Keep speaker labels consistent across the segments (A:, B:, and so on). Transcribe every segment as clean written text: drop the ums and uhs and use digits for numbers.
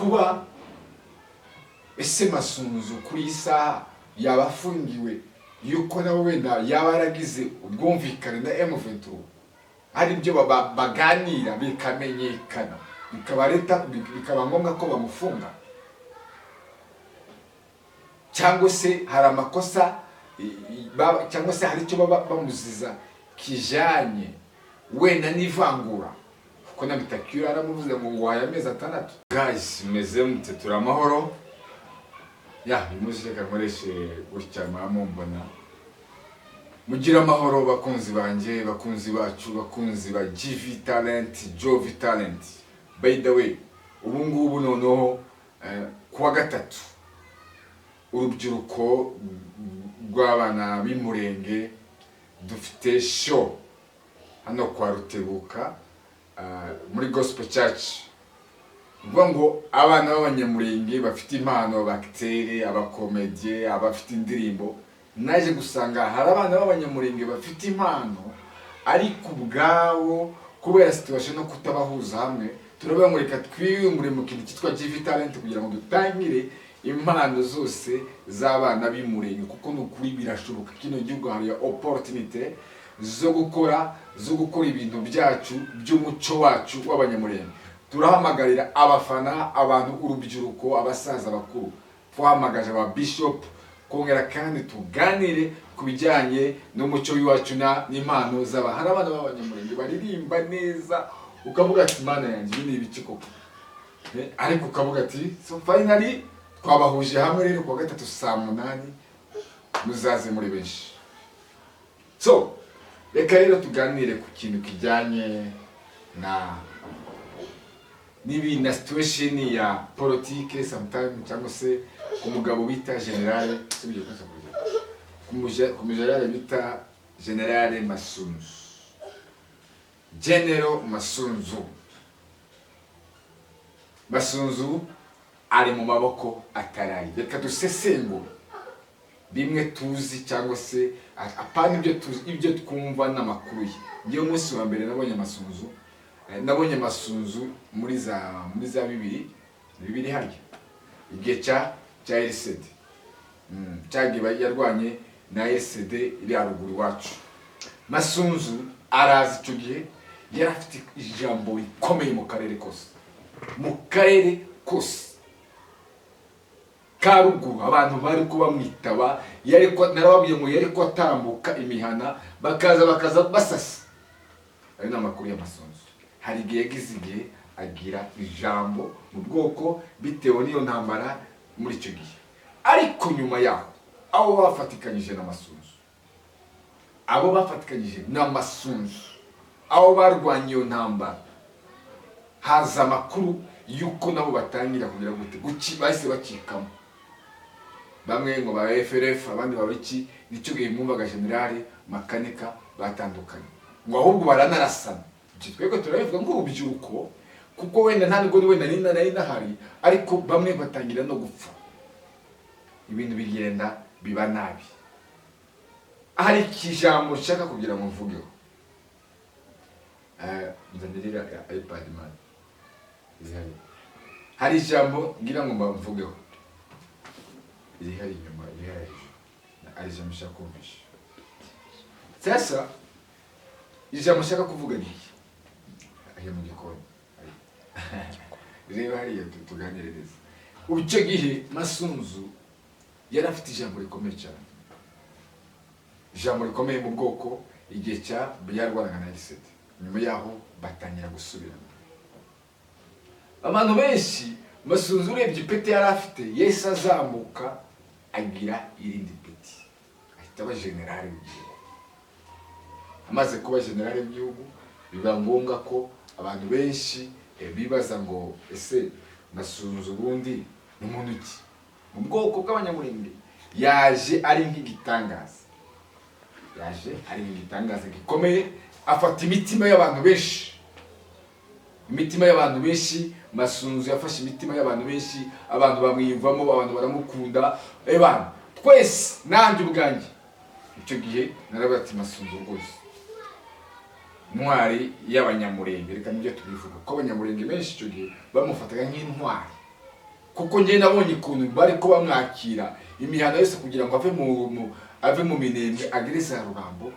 A: Kuba ese Masunzu kuri iyi saha yaba afungiwe yuko nawe wenda yaba yaragize ubwumvikane na M23, hari ibyo baganira bikamenyekana, bikaba leta, bikaba ngombwa ko bamufunga, cyangwa se hari amakosa cyangwa se hari icyo baba bamuziza kijanye wenda n'ivangura, kuko na Bitakira yaramuvuze ngo nguhaye amezi 6. Guys, meze mute? Turi amahoro. Ya uyu munsi reka nkoreshe gutya mumbona. Mugire amahoro, bakunzi banjye, bakunzi bacu, bakunzi ba GV Talent, Jovi Talent. By the way, ubu ngubu noneho kuwa gatatu urubyiruko rw'abana b'Imurenge dufite show hano kwa Rutebuka, muri Gospel Church. Ni ukuvuga ngo abana b'Abanyamurenge bafite impano, abakiteri, abakomediye, abafite indirimbo. Naje gusanga hari abana b'Abanyamurenge bafite impano, ariko ubwabo kubera situation no kutabahuza hamwe, turavuga ngo reka twiyungure mu kintu cyitwa GV Talent kugira ngo dutangire impano zose z'abana b'Imurenge, kuko ni ukuri birashoboka. Kino gihugu hari opportunity zo gukora ibintu byacu by'umuco wacu w'Abanyamurenge. Turahamagarira abafana, abantu, urubyiruko, abasaza bakuru, twahamagaje aba bishop kongera kandi tuganire ku bijyanye n'umuco w'iwacu na n'impano z'aba. Hari abana b'Abanyamurenge baririmba neza, ukavuga ati: "Mana yanjye, ibi ni ibiki koko?" Ariko ukavuga ati: "So finally twabahuje hamwe." Rero kuwa gatatu saa 8 muzaze muri benshi. So reka rero tuganire ku kintu kijyanye na nibi na situation ya politike sometime, cyangwa se ku mugabo bita generale, sibyo? Ku mugenerale bita Generale Masunzu, General Masunzu. Masunzu ari mu maboko atarayi. Reka dusesengure bimwe tuzi, cyangwa se apana ibyo tuzi, ibyo twumva n'amakuru ye. Ngewe umunsi wa mbere nabonye Masunzu, nabonye Masunzu muri za bibiri bibiri harya, igihe cya RCD. Cyagiye yarwanye na RCD iri haruguru iwacu. Masunzu araza, icyo gihe yari afite ijambo rikomeye mu karere kose, mu karere kose ka ruguru. Abantu bari ko bamwitaba, yari ko narababwiye ngo yari ko atambuka imihana bakaza basasa. Ayo ni amakuru y'Amasunzu. Hari igihe yagize, igihe agira ijambo mu bwoko bitewe n'iyo ntambara muri icyo gihe. Ariko nyuma yaho, abo bafatikanyije n'Amasunzu, abo bafatikanyije n'Amasunzu, abo barwanye iyo ntambara, haza amakuru y'uko nabo batangira kugira gute, bahise bacikamo, bamwe ngo ba FRF, abandi baba iki. Nicyo gihe mwumvaga Generale Makanika batandukanye, ngo ahubwo baranarasana. Ibyo twebwe turabivuga nk'urubyiruko, kuko wenda nta nubwo wenda nari nahari, ariko bamwe batangira no gupfa, ibintu bigenda biba nabi. Hari ikijambo nshaka kugira ngo mvugeho. Nzanirira iPad man iri. Hari ijambo ngira ngo mvugeho, iri hari inyuma, iri hari hejuru. Hari ijambo nshaka kumvisha. Sasa ijambo nshaka kuvuga ni iki? Hariya mu gikoni. Reba hariya, tuganire neza. Ubu icyo gihe Masunzu yari afite ijambo rikomeye cyane, ijambo rikomeye mu bwoko, igihe cya yarwanaga na RCD. Nyuma yaho batangira gusubirana. Abantu benshi, Masunzu urebye ipeti yari afite, yahise azamuka agira irindi peti, ahita aba generale w'igihugu. Amaze kuba generale w'igihugu, biba ngombwa ko abantu benshi bibaza ngo: "Ese Masunzu ubundi ni muntu ki mu bwoko bw'Abanyamurenge?" Yaje ari nk'igitangaza, yaje ari nk'igitangaza gikomeye, afata imitima y'abantu benshi, imitima y'abantu benshi. Masunzu yafashe imitima y'abantu benshi, abantu bamwiyumvamo, abantu baramukunda. Ebana twese, nanjye ubwanjye icyo gihe naravuga ati: "Masunzu rwose, intwari y'Abanyamurenge." Reka nibyo tubivuga, ko Abanyamurenge benshi icyo gihe bamufataga nk'intwari. Kuko njye nabonye ukuntu bari ko bamwakira imihanda yose kugira ngo ave mu Minembwe agere za Rurambo.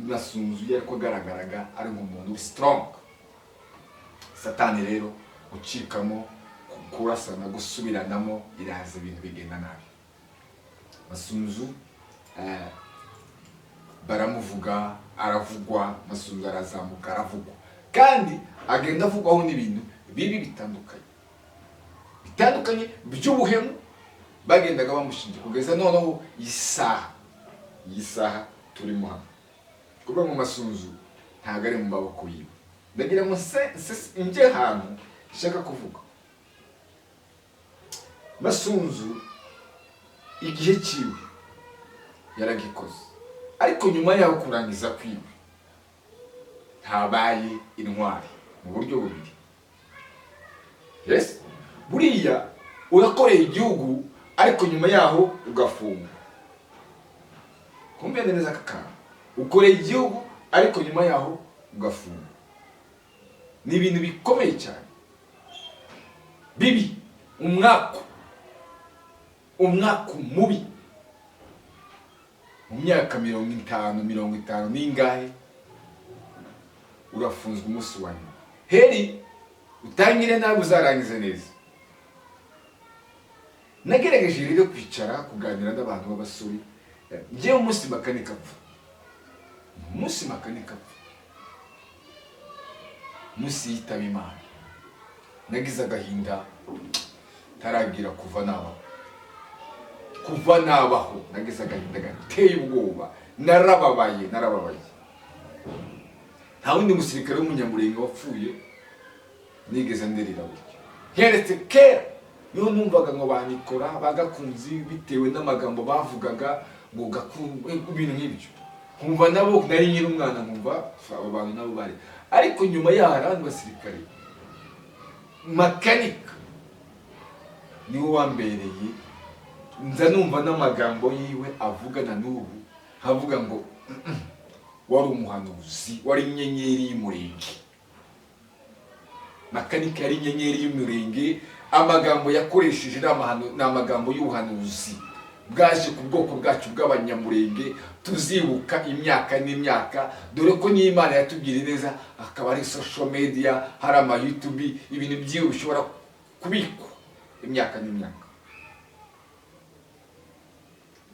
A: Masunzu yari ko agaragaraga ari nk'umuntu strong. Satani rero gucikamo, kurasana, gusubiranamo, iraza ibintu bigenda nabi. Masunzu baramuvuga, aravugwa. Masunzu arazamuka, aravugwa, kandi agenda avugwaho n'ibintu bibi bitandukanye bitandukanye by'ubuhemu bagendaga bamushinja, kugeza noneho isaha iyi saha turimo hano. Kuba mu Masunzu ntabwo ari mu maboko yiwe. Ndagira ngo njye ahantu nshaka kuvuga, Masunzu igihe cyiwe yaragikoze, ariko nyuma yaho kurangiza kwiwe ntabaye intwari mu buryo bubiri. Yes, buriya urakoreye igihugu, ariko nyuma yaho ugafungwa. Kumve neza aka kantu: ukoreye igihugu, ariko nyuma yaho ugafungwa, ni ibintu bikomeye cyane bibi, umwaku, umwaku mubi. Mu myaka 50, 50 n'ingahe, urafunzwe umunsi wa nyuma. Heri utangire nawe uzarangize neza. Nagerageje rero kwicara kuganira n'abantu b'abasore. Njyewe umunsi Makanika apfa, umunsi Makanika apfa, umunsi yitaba Imana, nagize agahinda taragira kuva nabaho. Kuva nabaho nagize agahinda gateye ubwoba. Narababaye, narababaye. Nta wundi musirikare w'Umunyamurenge wapfuye nigeze ndirira gutya, nkeretse kera niho numvaga ngo banikora bagakunzi, bitewe n'amagambo bavugaga ngo ibintu nk'ibyo, nkumva nabo nari nkiri umwana, nkumva abo bantu nabo bari. Ariko nyuma yaho hari abandi basirikare. Makanika niwe wambereye, nza numva n'amagambo yiwe avugana n'ubu nkavuga ngo wari umuhanuzi, wari inyenyeri y'Umurenge. Makanika yari inyenyeri y'Umurenge. Amagambo yakoresheje ni amagambo y'ubuhanuzi bwaje ku bwoko bwacu bw'Abanyamurenge, tuzibuka imyaka n'imyaka, dore ko n'Imana yatubwira neza, akaba ari social media, hari ama YouTube, ibintu byiwe bishobora kubikwa imyaka n'imyaka.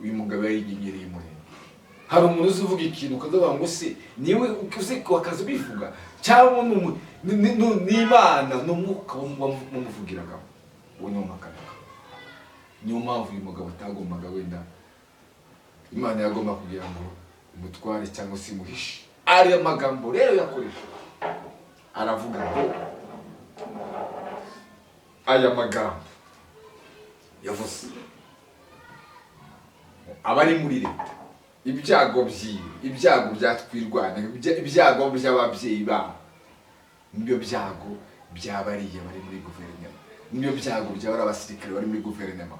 A: Uyu mugabo yari inyenyeri y'Umurenge. Hari umuntu uzi uvuga ikintu ukavuga ngo se niwe uzi, wakaza ubivuga, cyangwa n'Imana, ni umwuka wamuvugiragamo? Uwo ni wo Makanika. Niyo mpamvu uyu mugabo atagombaga, wenda Imana yagomba kugira ngo umutware cyangwa se imuhishe. Ariyo magambo rero yakoresha, aravuga ngo aya magambo yavuze, abari muri leta, ibyago byiwe, ibyago byatwirwana, ibyago by'ababyeyi babo, nibyo byago by'abariya bari muri guverinoma, nibyo byago by'abari abasirikare bari muri guverinoma.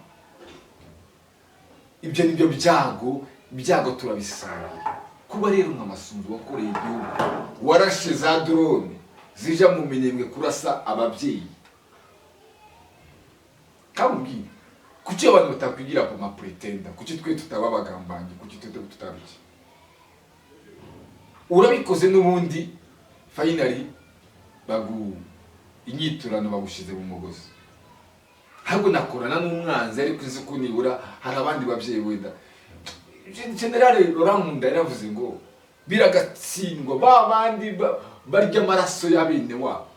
A: Ibyo nibyo byago, ibyago turabisangiye. Kuba rero nka Masunzu wakoreye igihugu, warashe za drone zija mu Minembwe kurasa ababyeyi, kamubwira, kuki abantu batakwigira ku ma pretender? Kuki twe tutaba abagambanyi? Kuki twe tutabiki? Urabikoze n'ubundi, finally bagu inyiturano, bagushize mu mugozi. Ntabwo nakorana n'umwanzi, ariko uzi ko nibura hari abandi babyeyi. Wenda General Laurent Nkunda yaravuze ngo biragatsindwa ba bandi barya amaraso ya bene wabo.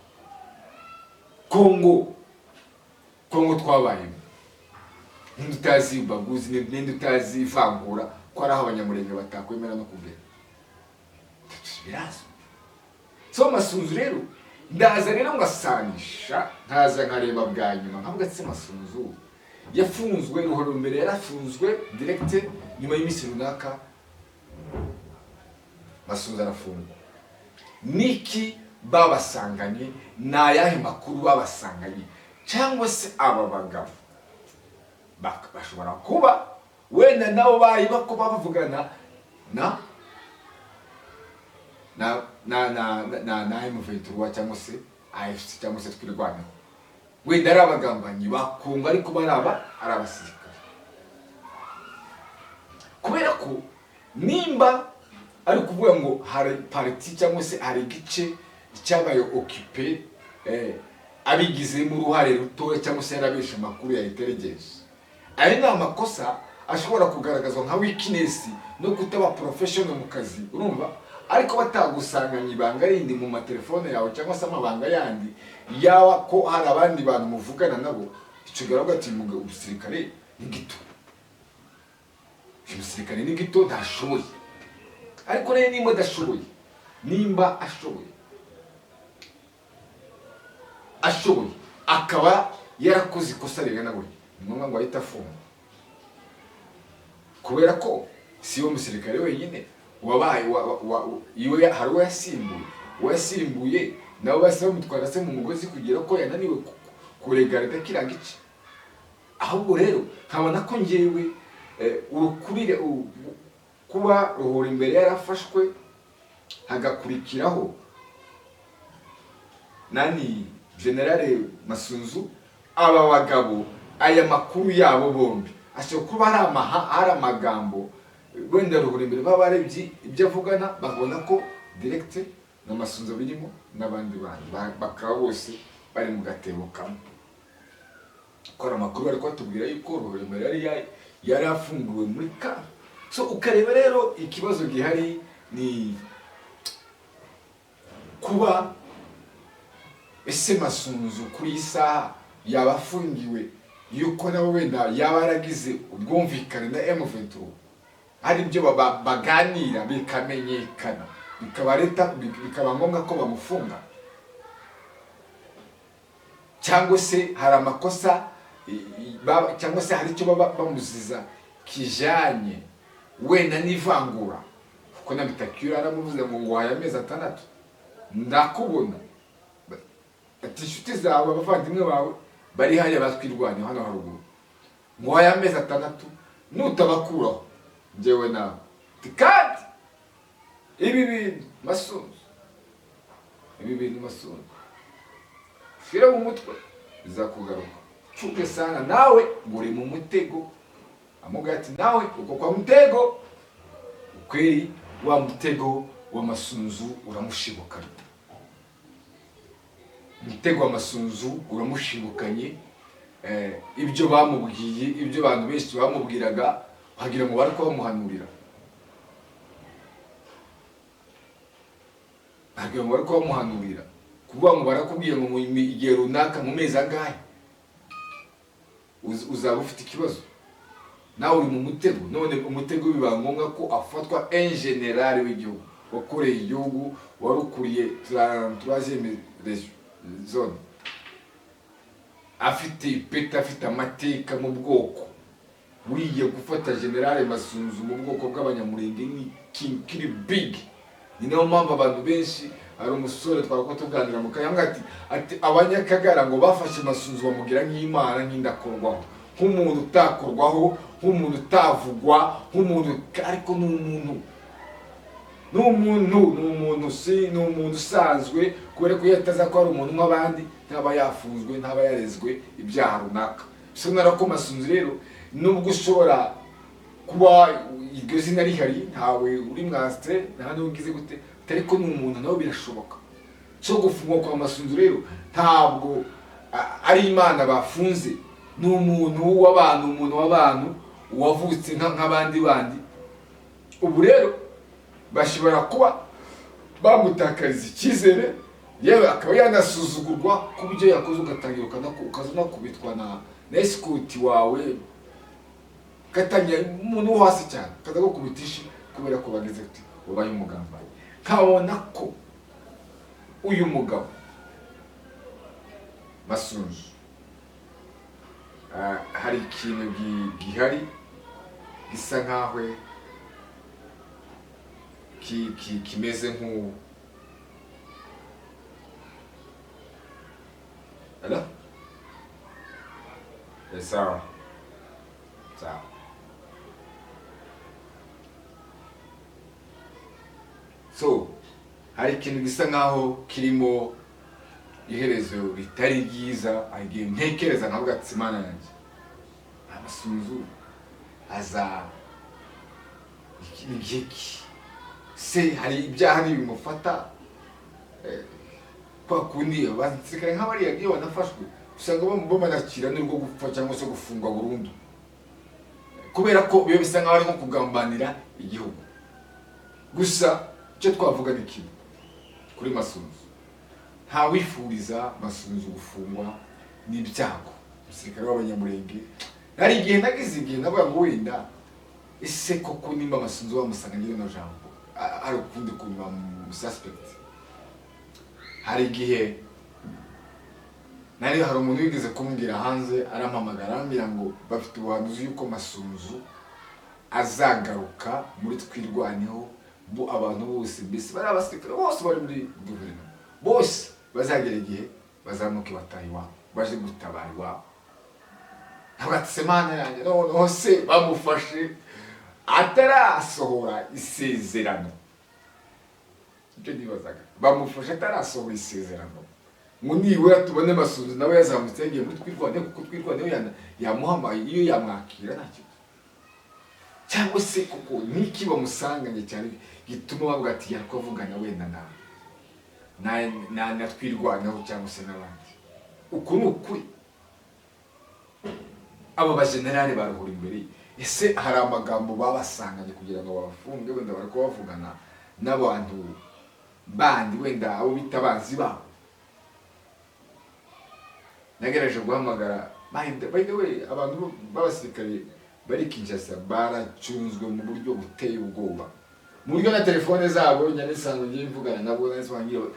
A: Kongo, Kongo twabayemo, ninde utazi baguzi? Ninde utazi ivangura ko ari aho Abanyamurenge batakwemera no kugera? Birazwi. So Masunzu rero, ndaza rero ngasanisha, nkaza nkareba bwa nyuma, nkavuga ati: Masunzu yafunzwe ruhoro mbere, yarafunzwe direct. Nyuma y'iminsi runaka Masunzu arafungwa. Niki babasanganye? Ni ayahe makuru babasanganye? Cyangwa se aba bagabo bashobora kuba wenda nabo bari bako bavugana na M23 cyangwa se AFC cyangwa se Twirwaneho. Wenda ari abagambanyi ba Kongo, ariko baraba ari abasirikare, kubera ko nimba ari kuvuga ngo hari partie cyangwa se hari igice cyabaye occupé, abigizemo uruhare rutoya cyangwa se yarabeshe amakuru ya intelligence, ayo ni amakosa ashobora kugaragazwa nka weakness no kutaba professional mu kazi, urumva? Ariko batagusanganya ibanga rindi mu matelefone yawe cyangwa se amabanga yandi yaba ko hari abandi bantu muvugana nabo, icyo gihe ati: "Umusirikare ni gito, uyu musirikare ni gito, ntashoboye." Ariko rero nimba adashoboye, nimba ashoboye akaba yarakoze ikosa ringana gutya, ni ngombwa ngo ahite afungwa, kubera ko si we musirikare wenyine wabaye iwe. Hari uwo yasimbuye, uwo yasimbuye nabo bahise bamutwara se mu mugozi kugira ko yananiwe kuregarida kiriya gice. Ahubwo rero nkabona ko ngewe urukurire kuba Ruhura imbere yarafashwe, hagakurikiraho nani, Général Masunzu, aba bagabo aya makuru yabo bombi ashobora kuba ari amaha, ari amagambo wenda Ruhura imbere baba barebye ibyo avugana bakabona ko direct na Masunzu birimo n'abandi bantu, bakaba bose bari mu gatebo kamwe, ko hari amakuru bari kubatubwira yuko Ruhura imbere yari afunguwe muri ka. So ukareba rero ikibazo gihari ni kuba ese Masunzu kuri iyi saha yaba afungiwe yuko nawe wenda yaba yaragize ubwumvikane na M23, hari ibyo baganira bikamenyekana, bikaba leta, bikaba ngombwa ko bamufunga, cyangwa se hari amakosa cyangwa se hari icyo baba bamuziza kijanye wenda n'ivangura, kuko na Bitakira yaramuvuze ngo nguhaye amezi 6, ndakubona. Ati: "Inshuti zawe, abavandimwe bawe bari hariya batwirwanya hano haruguru, nguhaye amezi 6, nutabakuraho njyewe nawe." Ati: "Kandi ibi bintu Masunzu, ibi bintu Masunzu, shyira mu mutwe bizakugaruka, cuke sana, nawe ngo uri mu mutego." Amubwira ati: "Nawe uko kwa mutego." Ukweli wa mutego wa Masunzu uramushibukanye, umutego wa Masunzu uramushibukanye. Ibyo bamubwiye, ibyo abantu benshi bamubwiraga wagira ngo bari kubamuhanurira, wagira ngo bari kubamuhanurira, kuvuga ngo barakubwiye ngo mu igihe runaka, mu mezi angahe uzaba ufite ikibazo, nawe uri mu mutego. None umutego biba ngombwa ko afatwa, un général w'igihugu wakoreye igihugu, wari ukuriye troisième zone, afite ipeti, afite amateka mu bwoko. Buriya gufata Général Masunzu mu bwoko bw'Abanyamurenge ni ikintu kiri big. Ni nayo mpamvu abantu benshi, hari umusore twari tuganira mu kanya ati Abanyakagara ngo bafashe Masunzu bamugira nk'imana, nk'indakorwaho, nk'umuntu utakorwaho, nk'umuntu utavugwa, nk'umuntu, ariko ni umuntu, ni umuntu, ni umuntu, si ni umuntu usanzwe, kubera ko iyo ataza ko ari umuntu nk'abandi ntaba yafunzwe, ntaba yarezwe ibyaha runaka. Bisobanura ko Masunzu rero, nubwo ushobora kuba iryo zina rihari, ntawe uri mwasite, nta n'ugize gute, ariko ni umuntu nawe birashoboka. So gufungwa kwa Masunzu rero ntabwo ari Imana bafunze, ni umuntu w'abantu, umuntu w'abantu wavutse nk'abandi bandi. Ubu rero bashobora kuba bamutakariza icyizere, yewe akaba yanasuzugurwa ku byo yakoze, ugatangira ukaza unakubitwa na escort wawe, gatangira umuntu wo hasi cyane akaza gukubita ishi kubera ko bagize ati wabaye umugambanyi. Nkabona ko uyu mugabo Masunzu hari ikintu gihari gisa nkaho kimeze nk'ubu. Hello? Sawa sawa. So hari ikintu gisa nkaho kirimo Iherezo ritari ryiza. Hari igihe ntekereza nkavuga ati: "Imana yanjye, Amasunzu aza igihe ki se?" Hari ibyaha ntibimufata kwa kundi abasirikare nk'abariya iyo banafashwe usanga bamanakira n'urwo gupfa cyangwa se gufungwa burundu, kubera ko biba bisa nk'aho ari nko kugambanira igihugu. Gusa icyo twavuga ni kimwe kuri Masunzu: ntawifuriza Masunzu gufungwa n'ibyago. Umusirikare w'Abanyamurenge, hari igihe nagize igihe navuga ngo wenda ese koko nimba Masunzu bamusanga nyiri no jambo hari ukundi kuntu bamususpect. Hari igihe nari, hari umuntu wigeze kumbwira hanze, arampamagara arambwira ngo bafite ubuhanuzi yuko Masunzu azagaruka muri Twirwaneho, bo abantu bose, mbese bari abasirikare bose bari muri guverinoma bose bazagera igihe bazamuke bataha iwabo, baje gutabara iwabo. Ntabwo ati: "Se Mana yanjye, noneho se bamufashe atarasohora isezerano?" Ibyo nibazaga, bamufashe atarasohora isezerano, ngo nibura tubone Masunzu nawe yazamutse yagiye muri Twirwaneho, kuko Twirwaneho yamuhamaye, iyo yamwakira nta kibazo. Cyangwa se kuko niki bamusanganye cyane gituma bavuga ati yakavugana wenda na Twirwaneho cyangwa se n'abandi? Uku ni ukuri. Abo bajenerali baruhura imbere ye, ese hari amagambo babasanganye kugira ngo babafunge? Wenda bari kubavugana n'abantu bandi, wenda abo bita abanzi babo. Nagerageje guhamagara. By the way, abantu b'abasirikare bari Kinshasa baracunzwe mu buryo buteye ubwoba, mu buryo na telefone zabo nyanisanzwe ngiye mvugana nabo nanisanzwe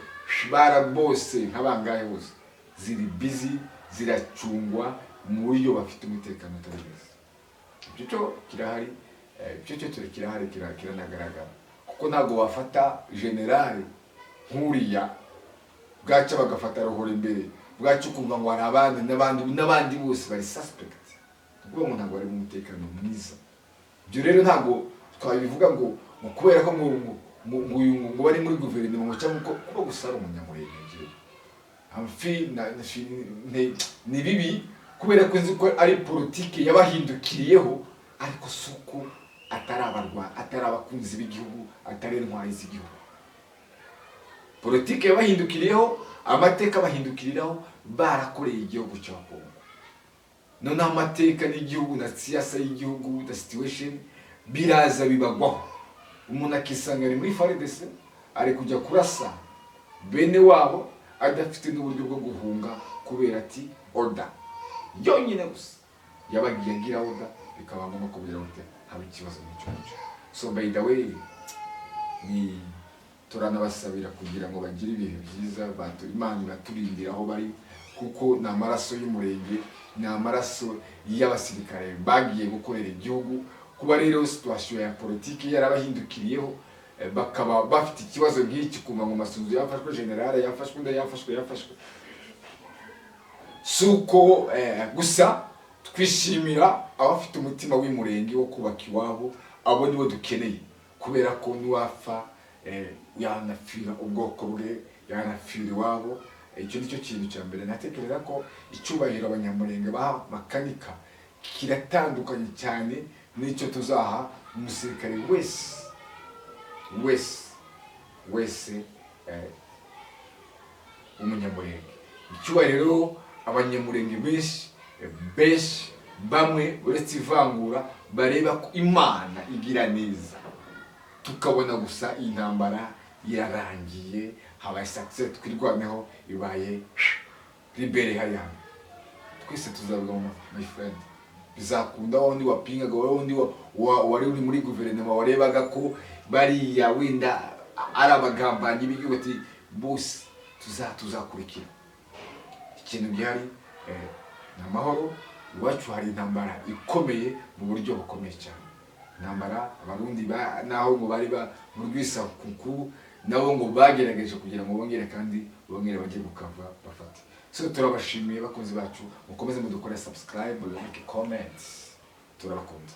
A: bara bose nk'abangahe bose ziri busy, ziracungwa mu buryo bafite umutekano utari mwiza. Ibyo cyo kirahari, icyo cyo kirahari, kiranagaragara, kuko ntabwo wafata generale nk'uriya bwacyo bagafata ruhora imbere bwacyo, ukumva ngo hari abandi n'abandi n'abandi bose bari suspect. Ni ukuvuga ngo ntabwo bari mu mutekano mwiza. Ibyo rero ntabwo twabivuga ngo kubera ko ngo uyu ngo bari muri guverinoma, ngo cyangwa ko kuba gusa ari Umunyamurenge. Njyewe amfi ni bibi kubera ko nzi ko ari politiki yabahindukiriyeho, ariko si uko atari abarwa, atari abakunzi b'igihugu, atari intwari z'igihugu. Politiki yabahindukiriyeho, amateka abahindukiriraho, barakoreye igihugu cya Kongo. Noneho amateka n'igihugu na siyasa y'igihugu na situation biraza bibagwaho, umuntu akisanga ari muri FARDC, ari kujya kurasa bene wabo, adafite n'uburyo bwo guhunga, kubera ati order yonyine gusa yabagiye agira order, bikaba ngombwa ko kugira ngo haba ikibazo nk'icyo ngicyo. So by the way, ni turanabasabira kugira ngo bagire ibihe byiza, Imana ibaturindira aho bari, kuko ni amaraso y'umurenge, ni amaraso y'abasirikare bagiye gukorera igihugu. Kuba rero situation ya politiki yarabahindukiriyeho, bakaba bafite ikibazo nk'iki, kumva ngo Masunzu yafashwe, generale yafashwe, undi yafashwe, yafashwe, si uko gusa twishimira abafite umutima w'umurenge wo kubaka iwabo. Abo nibo dukeneye, kubera ko niwapfa yanapfira ubwoko bwe, yanapfira iwabo. Icyo ni cyo kintu cya mbere. Natekereza ko icyubahiro Abanyamurenge baha Makanika kiratandukanye cyane n'icyo tuzaha umusirikare wese wese wese w'Umunyamurenge. Icyubahiro rero Abanyamurenge benshi benshi bamwe, uretse ivangura, bareba ko Imana igira neza, tukabona gusa iyi ntambara irarangiye, habaye success, Twirwaneho ibaye libérée hariya, twese tuzavuga: "My friend, bizakunda." Wa wundi wapingaga, wa wundi wari uri muri guverinoma warebaga ko bariya wenda ari abagambanyi b'igihugu, ati bose tuzakurikira. Ikintu gihari ni amahoro. Iwacu hari intambara ikomeye mu buryo bukomeye cyane, intambara Abarundi naho ngo bari ba mu rwisakuku, nabo ngo bagerageje kugira ngo bongere kandi bongere bajye gukava bafate. So turabashimiye bakunzi bacu, mukomeze mudukore subscribe, like, comments. Turabakunda.